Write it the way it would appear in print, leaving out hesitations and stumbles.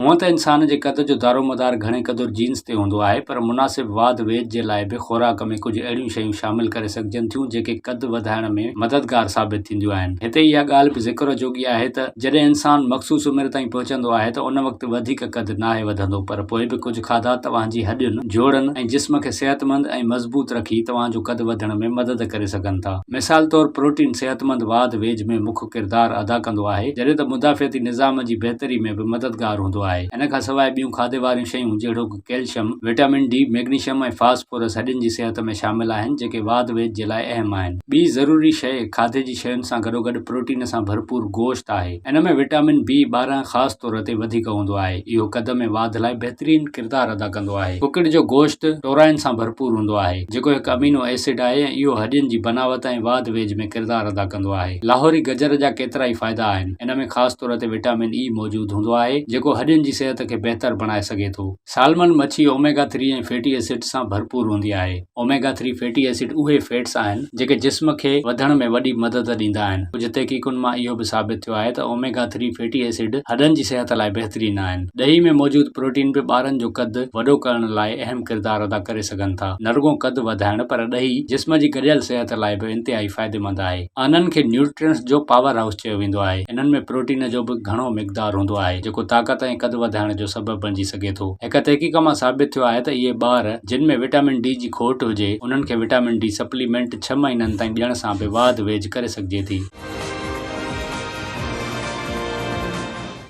هونئن ته انسان جي قد جو دارومدار گهڻي قدر جينز تي هوندو آهي پر مناسب واڌ ويجهه جي لاء به خوراڪ ۾ ڪجهه اهڙيون شيون شامل ڪري سگهجن ٿيون جيڪي قد وڌائڻ ۾ مددگار ثابت ٿينديون آهن. هتي اها ڳالهه به ذڪر جوڳي آهي ته جڏهن انسان مخصوص عمر تائين پهچندو آهي ته ان وقت وڌيڪ قد ناهي وڌندو پر پوء به ڪجهه کاڌا توهان جي هڏين، جوڙن ۽ جسم کي صحتمند ۽ مضبوط رکي توهان جو قد وڌڻ ۾ مدد ڪري سگهن ٿا. مثال طور پروٽين صحتمند واڌ ويجهه ۾ مک ڪردار ادا ڪندو آهي، جڏهن ته مدافعتي نظام جي بهتري ۾ به مددگار هوندو آهي. ان کان سواء ٻيون کاڌي واريون شيون جهڙوڪ calcium, vitamin D, magnesium ۽ phosphorus هڏين جي صحت ۾ شامل آهن، جيڪي واڌ ويجهه جي لاء اهم آهن. ٻي ضروري شيء کاڌي جي شين سان گڏوگڏ پروٽين سان ڀرپور گوشت آهي. ان ۾ وٽامن بي 12 خاص طور تي وڌيڪ هوندو آهي. اهو قد ۾ واڌ لاء بهترين ڪردار ادا ڪندو آهي. ڪڪڙ جو گوشت ٽورائن سان ڀرپور هوندو آهي. جيڪو هڪ امينو ايسڊ آهي ۽ اهو هڏين جي بناوت ۽ واڌ ويجهه ۾ ڪردار ادا ڪندو آهي. لاهوري گجر جا ڪيترائي فائدا آهن. ان ۾ خاص طور تي وٽامن اي موجود هوندو آهي، جيڪو هڏين جي صحت کي بهتر بڻائي سگهي ٿو. سالمن مڇي اوميگا ٿري ۽ فيٽي ايسڊز سان ڀرپور هوندي آهي. اوميگا ٿري فيٽي ايسڊ اهي فيٽس آهن، جيڪي جسم کي وڌڻ ۾ وڏي مدد ڏيندا آهن. ڪجهه تحقيقن مان اهو به ثابت ٿيو آهي ته اوميگا ٿري فيٽي ايسڊ هڏن جي صحت لاء بهترين آهن. ڏهي ۾ موجود پروٽين به ٻارن جو قد وڏو ڪرڻ لاء اهم ڪردار ادا ڪري سگهن ٿا. نه رڳو قد وڌائڻ پر ڏهي جسم جي گڏيل صحت لاء به انتهائي فائديمند آهي. آنن کي نيوٽرينٽس جو پاور هائوس چيو ويندو آهي. انهن ۾ پروٽين جو به گهڻو مقدار هوندو آهي جيڪو طاقت ۽ قد وڌائڻ جو سبب بڻجي سگهي ٿو. هڪ تحقيق مان ثابت ٿيو آهي ته اهي ٻار جن ۾ وٽامن ڊي جي کوٽ هجي انهن کي وٽامن ڊي سپليمينٽ ڇهه مهينن تائين ڏيڻ سان به واڌ ويجهه ڪري سگهجي ٿي.